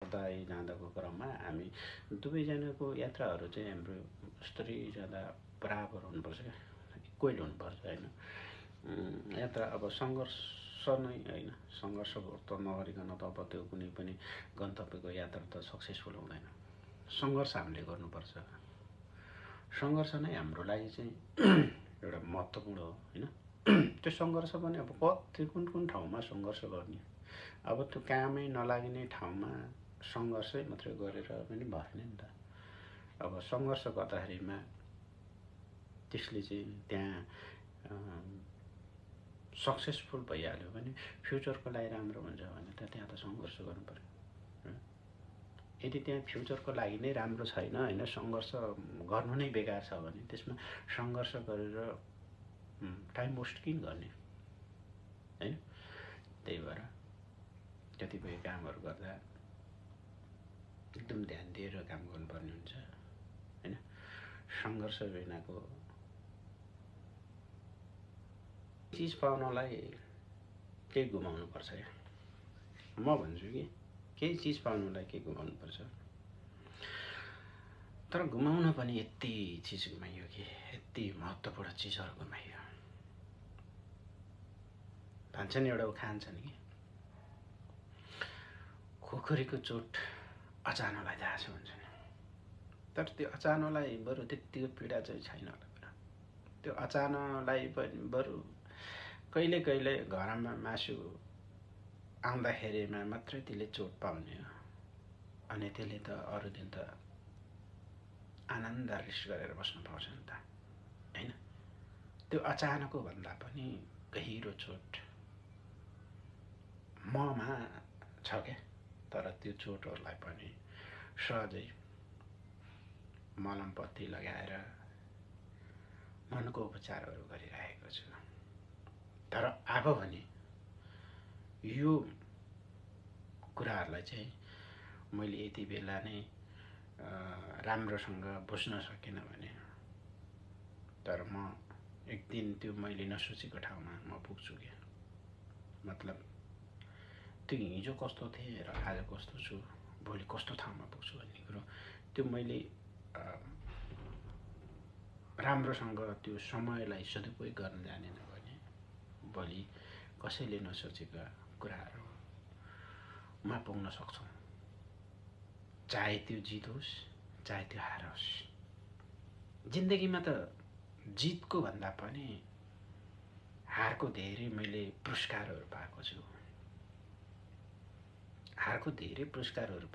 गर्दै जाँदाको क्रममा हामी दुवैजनाको यात्राहरू चाहिँ हाम्रो स्तरी जाँदा बराबर हुनुपर्छ क्या, इक्वल हुनुपर्छ होइन। यात्रा अब सङ्घर्ष नै होइन, सङ्घर्ष त नगरिकन त अब त्यो कुनै पनि गन्तव्यको यात्रा त सक्सेसफुल हुँदैन। सङ्घर्ष हामीले गर्नुपर्छ। सङ्घर्ष नै हाम्रो लागि चाहिँ एउटा महत्त्वपूर्ण हो होइन। त्यो सङ्घर्ष पनि अब कति कुन ठाउँमा सङ्घर्ष गर्ने, अब त्यो कामै नलाग्ने ठाउँमा सङ्घर्षै मात्रै गरेर पनि भएन नि त। अब सङ्घर्ष गर्दाखेरिमा त्यसले चाहिँ त्यहाँ सक्सेसफुल भइहाल्यो भने फ्युचरको लागि राम्रो हुन्छ भने त त्यहाँ त सङ्घर्ष गर्नु पर्यो। यदि त्यहाँ फ्युचरको लागि नै राम्रो छैन होइन, सङ्घर्ष गर्नु नै बेकार छ भने त्यसमा सङ्घर्ष गरेर टाइम वेस्ट किन गर्ने होइन। त्यही भएर कतिपय कामहरू गर्दा एकदम ध्यान दिएर काम गर्नुपर्ने हुन्छ होइन। सङ्घर्ष बिनाको चिज पाउनलाई केही गुमाउनुपर्छ क्या, म भन्छु कि केही चिज पाउनलाई केही गुमाउनुपर्छ। तर गुमाउन पनि यति चिज गुमाइयो कि यति महत्त्वपूर्ण चिजहरू गुमाइयो। भन्छन् एउटा उखान छन् कि खुकुरीको चोट अचानोलाई थाहा छ भन्छन्, तर त्यो अचानोलाई बरु त्यतिको पीडा चाहिँ छैन होला। त्यो अचानोलाई पनि बरु कहिले कहिले घरमा मासु आउँदाखेरिमा मात्रै त्यसले चोट पाउने हो, अनि त्यसले त अरू दिन त आनन्द रिस गरेर बस्नु पाउँछ नि त होइन। त्यो अचानको भन्दा पनि गहिरो चोट ममा छ क्या, तर त्यो चोटहरूलाई पनि सहजै मलमपट्टी लगाएर मनको उपचारहरू गरिरहेको छु। तर अब भने यो कुराहरूलाई चाहिँ मैले यति बेला नै राम्रोसँग बुझ्न सकिनँ भने, तर म एक दिन त्यो मैले नसोचेको ठाउँमा म पुग्छु क्या। मतलब त्यो हिजो कस्तो थिएँ र आज कस्तो छु, भोलि कस्तो ठाउँमा पुग्छु भन्ने कुरो त्यो मैले राम्रोसँग त्यो समयलाई सदुपयोग गर्न जानेन भने भोलि कसैले नसोचेका कुराहरूमा पुग्न सक्छौँ। चाहे त्यो जित होस् चाहे त्यो हार होस्, जिन्दगीमा त जितको भन्दा पनि हारको धेरै मैले पुरस्कारहरू पाएको छु। हारको धेरै पुरस्कारहरू